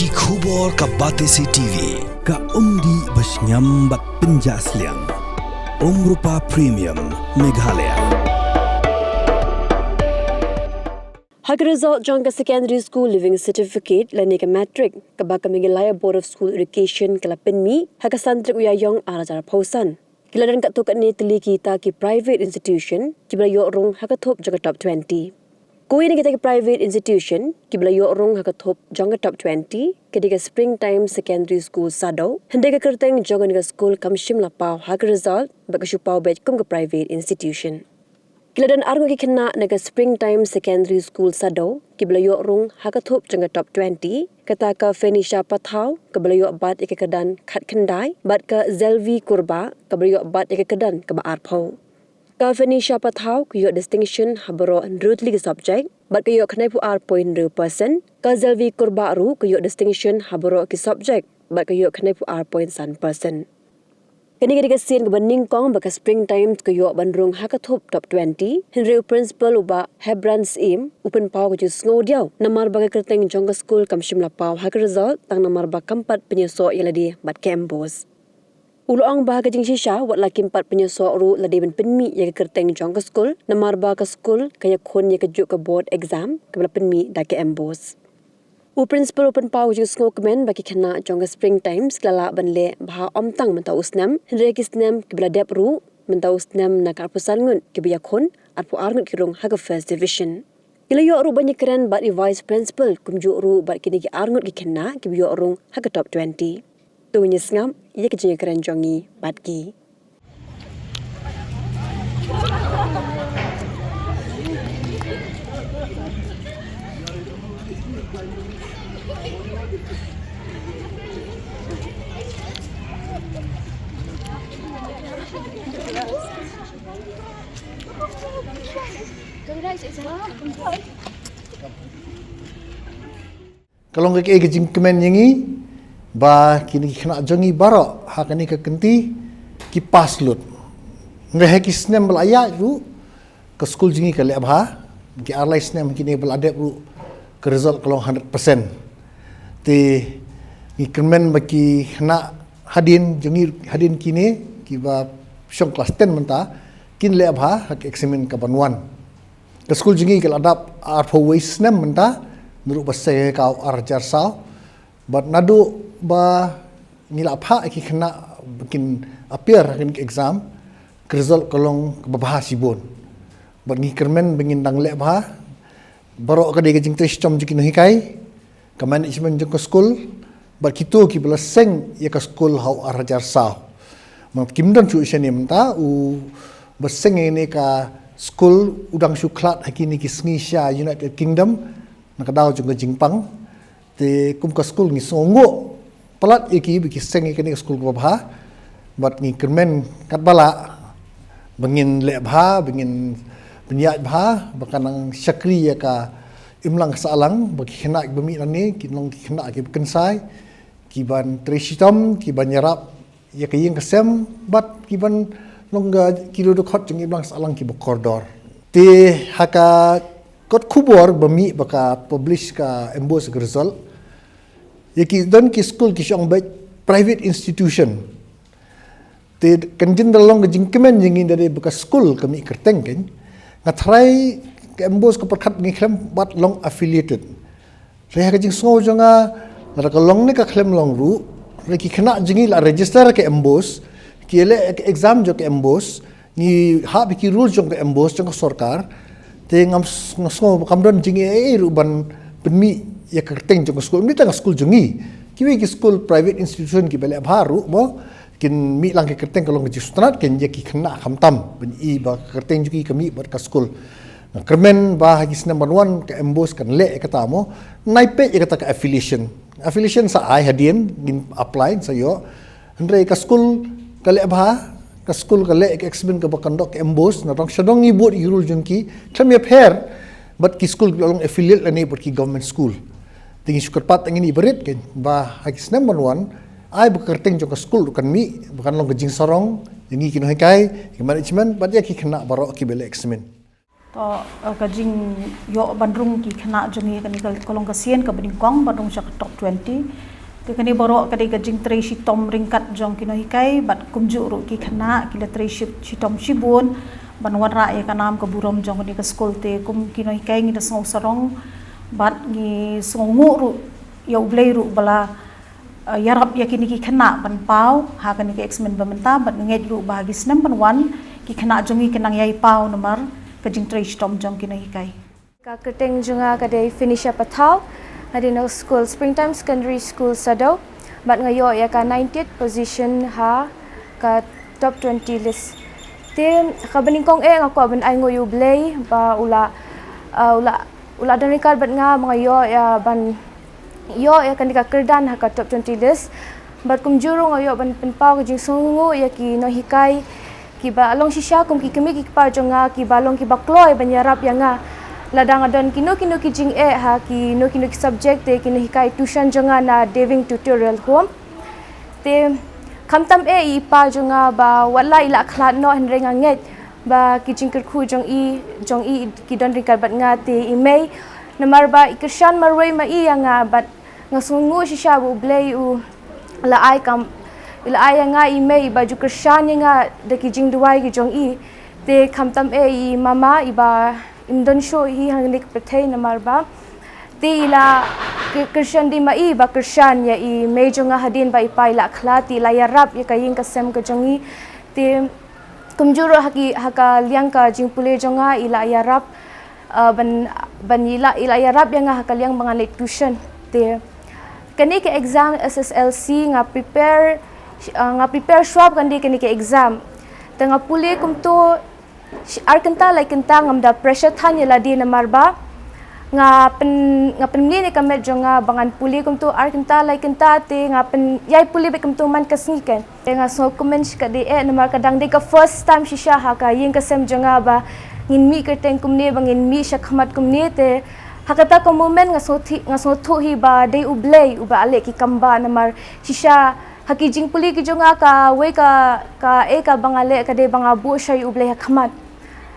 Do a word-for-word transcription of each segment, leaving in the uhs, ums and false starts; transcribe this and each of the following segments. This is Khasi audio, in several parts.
Ki khubor ka Batesi T V, ka umdih ba shngiam bad pynjah sliang. Umrupa Premium, Meghalaya. Ha ka result jong ka Secondary School Leaving Certificate lane ka Matric, kaba ka Meghalaya Board of School Education ka la pynmih ha ka san tarik u Ïaïong ar hajar arphew san, ki la don katto katne tylli kita ki private institution kiba la ïoh rung ha ka thup jong ka top twenty. Kawei na kita ki private institution kiba la ïoh rung ha ka thup jong ka top twenty ka dei ka Springtime Secondary School Saddew. Hynrei ka kyrteng jong kane ka skul kam shym la paw ha ka result bad ka shu paw beit kum ka private institution. Ki la don arngut ki khynnah na ka Springtime Secondary School Saddew kiba la ïoh rung ha ka thup jong ka top twenty, kata ka Phenisha Pathaw kaba la ïoh bat ïa ka kyrdan khatkhyndai bad ka Zelvi Kurbah kaba la ïoh bat ïa ka kyrdan kaba arphew. Ka Phenisha Pathaw ka ïoh distinction ha baroh hynriew tylli ki subject bad ka ïoh khyndaiphew ar point hynriew percent. Ka Zelvi Kurbah ruh ka ïoh distinction ha baroh ki subject bad ka ïoh khyndaiphew ar point san percent. Kane ka dei ka sien kaba nyngkong ba ka Springtime ka ïoh ban rung ha ka thup top twenty, hynrei u Principal u Bah Hebran Syiem u pynpaw ka jingsngew diaw namar ba ka kyrteng jong ka skul kam shym la paw ha ka result tang namar ba kam pat pynïasoh ïa lade bad ka MBOSE. U la ong ba ha ka jingshisha wat la kim pat pynïasoh ruh la dei ban pynmih ïa ka kyrteng jong ka skul namar ba ka skul ka ïakhun ïa kajuh ka board exam kaba la pynmih da ka MBOSE. U Principal u pynpaw ka jingsngewkmen ba ki khynnah jong ka Springtime ki la lah ban leh bha ym tang mynta u snem hynrei ha ki snem kiba la dep ruh, mynta u snem na ka arphew san ngut kiba ïakhun, arphew ar ngut ki rung ha ka First Division. Ki la ïoh ruh ban ïakren bad i Vice Principal kumjuh ruh bad kine ki ar ngut ki khynnah kiba ïoh rung ha ka top twenty. To ngin ïa sngap ïa ka jingïakren jong ngi bad ki. Ka long kaei ka jingkmen ïa ngi ba kine ki khynnah jong ngi baroh ha kane ka kynti ki pass lut. Hynrei ha ki snem ba la ïaid ruh ka skul jong ngi ka leh bha, ki ar lai snem kine ba la dep ruh ka result ka long hundred percent. Te ngi kyrmen ba ki khynnah hadien jong ngi, hadien kine kiba shong klas ten mynta, kin leh bha ha ka eksamin ka ban wan. Ka skul jong ngi ka la dap arphew wei snem mynta, naduh ba seng ïa ka u ar hajar saw. Bad naduh ba ngi la phah ïa ki khynnah ba kin appear ha kane ka exam, ka result ka long kaba bha shibun. Bad ngi kyrmen ba ngin dang leh bha, baroh ka dei ka jingtrei shitom jong ki nonghikai, ka management jong ka skul, bad kito kiba la seng ïa ka skul ha u ar hajar saw. Mynta kim don shuh shane mynta, u ba seng ïa kane ka skul u dang shu khlad ha kine ki sngi sha United Kingdom, na ka daw jong ka jingpang. Te kum ka skul ngi sngewnguh palat ïa ki ba ki seng ïa kane ka skul kaba bha. Bad ngi kyrmen katba lah ba ngin leh bha, ba ngin pynïaid bha, ba kan nang shakri ïa ka imlang ka sahlang, ba ki khynnah kiba mih nangne kin long ki khynnah kiba kynsai, kiban trei shitom, kiban ïarap ïa ka ïing ka sem, bad kiban long ka, ki riewdkhot jong ngi imlang sahlang kiba kordor. Te ha ka kot khubor ba mih ba ka publish ka MBOSE ka result, ïa ki don ki skul ki shong beit private institution. Te kan jin da long ka jingkmen jong ngi da dei ba ka skul ka mih kyrteng kan. Nga tharai ka MBOSE ka pyrkhat ngi khlem pat long affiliated. Hynrei ha ka jingsngew jong nga, lada ka long ne ka khlem long ruh, hynrei ki khynnah jong ngi la register ka MBOSE, ki leh ka exam jong ka MBOSE, ngi hap ïa ki rules jong ka MBOSE jong ka sorkar. Te ngam s-, nga sngew ba kam don jingïaei ruh ban pynmih ïa ka kyrteng jong ka skul, ym dei tang ka skul jong ngi. Kiwei ki skul private institution kiba leh bha ruh mo, kin mih lang ka kyrteng, ka long ka jingsngewtynnat kein ïa ki khynnah khamtam ban i ba ka kyrteng jong ki ka mih bad ka skul. Nga kyrmen ba ha ki snem ban wan ka MBOSE kan leh ïa kata mo, nai peit ïa kata ka affiliation. Affiliation sa ai hadien ngin apply sa ïoh. Hynrei ka skul ka leh bha, ka skul ka leh ka exam kaba kyndoh ka MBOSE, na dong sha dong ngi bud ïa ki rule jong ki, khlem ïapher bad ki skul kiba long affiliate lane bad ki government school. Te ngi shu kyrpad ïa ngi barit kein ba ha ki snem ban wan, ai ba ka kyrteng jong ka skul ruh kan mih, ba kan long ka jingsarong ïa ngi ki nonghikai, ïa ki management bad ïa ki khynnah baroh kiba leh exam. To, eh, ka jingïoh ban rung ki khynnah jong ngi ha kane ka, ka long ka sien kaba nyngkong ban rung sha ka top twenty. Te kane baroh ka dei ka jingtrei shitom ryngkat jong ki nonghikai bad kumjuh ruh ki khynnah ki la trei shi-, shitom shibun ban wanrah ïa ka nam ka burom jong kane ka skul. Te kum ki nonghikai ngi da sngew sarong bad ngi sngewnguh ruh ïa U Blei ruh ba la, eh, ïarap ïa kine ki khynnah ban paw ha kane ka exam ba mynta bad ngeit ruh ba ha ki snem ban wan ki khynnah jong ngi kin nang ïai paw namar ka jingtrei shitom jong ki nonghikai. Ka kyrteng jong nga ka dei Phoenicia Pathaw, nga dei na skul Springtime Secondary School Saddew, bad nga ïoh ïa ka ninetieth position ha ka top twenty list. Te kaba nyngkong eh nga kwah ban ainguh ïa U Blei ba u la, uh, u la, u la don ryngkat bad nga ba nga ïoh ïa ban ïoh ïa kane ka kyrdan ha ka top twenty list. Bad kumjuh ruh nga ïoh ban pynpaw ka jingsngewnguh ïa ki nonghikai kiba long shisha kum ki kmie ki kpa jong nga kiba long kiba kloi ban ïarap ïa nga. Lada nga don kino kino ki jingeh ha kino kino ki subject te ki nonghikai tuition jong nga na Deving Tutorial Home. Te khamtam eh i pa jong nga ba wat la i la khlad noh hynrei nga ngeit ba ki jingkyrkhu jong i, jong i ki don ryngkat bad nga te i mei. Namar ba i kyrshan marwei ma i ïa nga bad nga sngewnguh shisha ba U Blei u la ai kam, u la ai ïa nga i mei iba ju kyrshan ïa nga da ki jingduwai ki jong i. Te khamtam eh i mama iba im don shuh hi hangne ka pyrthei namar ba te i la ky-, kyrshan di ma i ba kyrshan ïa i mei jong nga hadien ba i pa i la khlad te i la ïarap ïa ka ïing ka sem ka jong i. Te kumjuh ruh ha ki, ha ka liang ka jingpule jong nga i la ïarap, uh, ban, ban i la, i la ïarap ïa nga ha ka liang ba ngan leit tuition. Te kane ka exam S S L C nga prepare, uh, nga prepare shuwa ba kan dei kane ka exam. Te nga pule kumto shi-, ar kynta lai kynta ngam da pressure than ïa lade namar ba nga pyn, nga pynmlien ïa ka met jong nga ba ngan pule kumto ar kynta lai kynta te nga pyn, ïai pule beit kumto man ka sngi kan. Te nga sngewkmen shikatdei eh namar ka dang dei ka first time shisha ha ka ïing ka sem jong nga ba ngin mih kyrteng kumne ba ngin mih shakhmat kumne te ha kata ka moment nga sngewthuh, nga sngewthuh hi ba dei U Blei uba leh ki kam ba namar shisha ha ki jingpule ki jong nga kawei ka, kaei kaba nga leh ka dei ba nga buh sha U Blei ha khmat.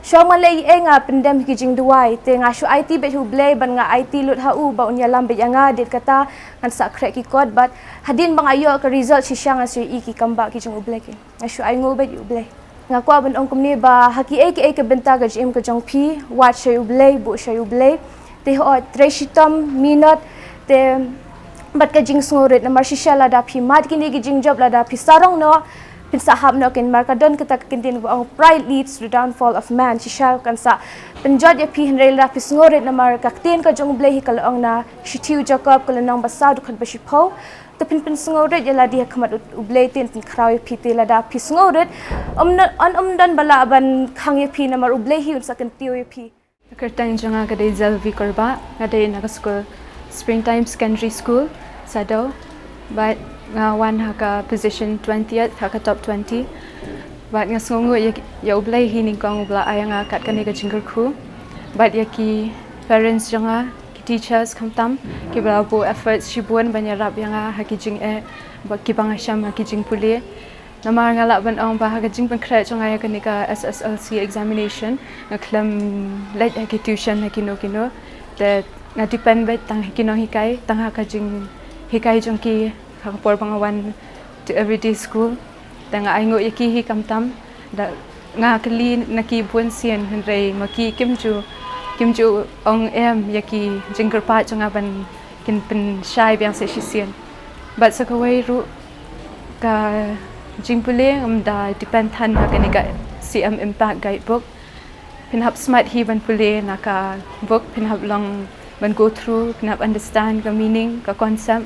Shuwa ban leh ei nga pyndem ki jingduwai te nga shu aiti beit ha U Blei bad nga aiti lut ha u ba un ïalam beit ïa nga, dei kata ngan sa khreh ki kot bad hadien ba nga ïoh ka result shisha ngan sa ïohi ki kam ba ki jong U Blei ki. Nga shu ainguh beit ïa U Blei. Nga kwah ban ong kumne ba ha kiei kiei ka bynta ka jingim ka jong phi, wad sha U Blei, buh sha U Blei. Te hooid, trei shitom, minot, te bad ka jingsngewrit namar shisha lada phi mad kine ki jingjop lada phi sarong noh, phin sa hap noh kin, namar ka don kata ka kyntien ba ong pride leads to the downfall of man. Shisha kan sa pynjot ïa phi hynrei lada phi sngewrit namar ka ktien ka jong U Blei hi ka la ong na shithi u Jakob ka lynnong ba saw dkhot ba shiphew. Te phin pynsngewrit ïa lade ha khmat U, U Blei te un pynkhraw ïa phi te lada phi sngewrit. Ym don, yn ym don ba lah ban khang ïa phi namar U Blei hi un sa kyntiew ïa phi. Kyrteng jong nga ka dei Zelvi Kurbah, nga dei na ka skul Springtime Secondary School, Saddew. Bad nga wan ha ka position twentieth ha ka top twenty. Bad nga sngewnguh ïa, ïa U Blei hi nyngkong uba la ai ïa nga kat kane ka jingkyrkhu. Bad ïa ki parents jong nga, ki teachers khamtam kiba la buh efforts shibun ban ïarap ïa nga ha ki jingeh ba kiba nga shem ha ki jingpule. Namar nga lah ban ong ba ha ka jingpynkhreh jong nga ïa kane ka S S L C examination nga khlem leit ha ki tuition ha kino kino. Te nga depend beit tang ha ki nonghikai, tang ha ka jinghikai jong ki ha ka por ba nga wan to everyday school. Te nga ainguh ïa ki hi khamtam. Da nga kylli na ki bun sien hynrei ma ki kim ju, kim ju ong em ïa ki jingkyrpad jong nga ban kin pynshai biang sa shisien. Bad sa kawei ruh ka jingpule ngam da depend than ha kane ka C M Impact Guidebook. Phin hap smat hi ban pule na ka book, phin hap long ban go through, phin hap understand ka meaning, ka concept.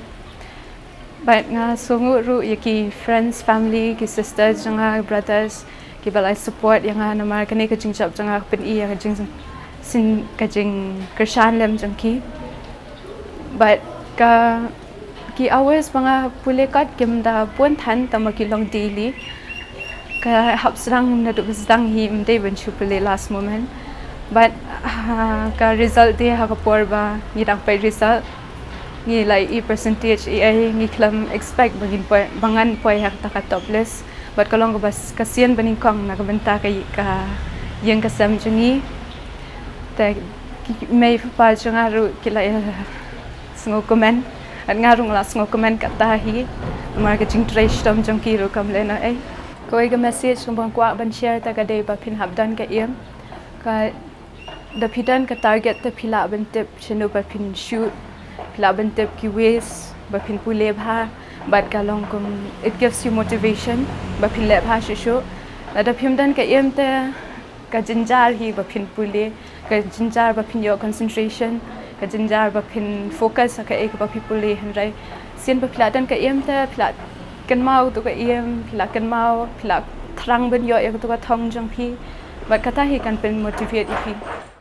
Bad nga sngewnguh ruh ïa ki friends, family, ki sisters jong nga, brothers kiba la support ïa nga namar kane ka jingjop jong nga ka pyni ïa ka jingsyn, ka jingkyrshan lem jong ki. Bad ka, ki hours ba nga pule kot kim da bun than tang ba ki long daily. Ka hap sdang naduh ba sdang hi ym dei ban shu pule last moment. Bad ha ka result day ha ka por ba ngi dang peit result ngi la ïohi percentage ïa ngi khlem expect ba ngin poi, ba ngan poi ha kata ka top list. Bad ka long kaba s-, ka sien ba nyngkong na ka bynta ka, ka ïing ka sem jong ngi. Te ki mei papa jong nga ruh ki la ïa sngew comment. Bad nga ruh nga la sngew comment kata hi. Namar ka jingtrei shitom jong ki ruh kam leh noh ei. Kawei ka message kaba nga kwah ban share te ka dei ba phin hap don ka aim. Ka da phi don ka target te phi lah ban tip shano ba phin shoot. Phi lah ban tip ki ways ba phin pule bha. Bad ka long kum it gives you motivation ba phin leh bha shuh shuh. Lada phim don ka aim te ka jynjar hi ba phin pule, ka jynjar ba phin ïoh concentration, ka jynjar ba phin focus ha kaei kaba phi pule. Hynrei sien ba phi la don ka aim te phi la kynmaw tu ka aim, phi la kynmaw, phi la thrang ban ïoh ïa tu ka thong jong phi. Bad kata hi kan pynmotivate ïa phi.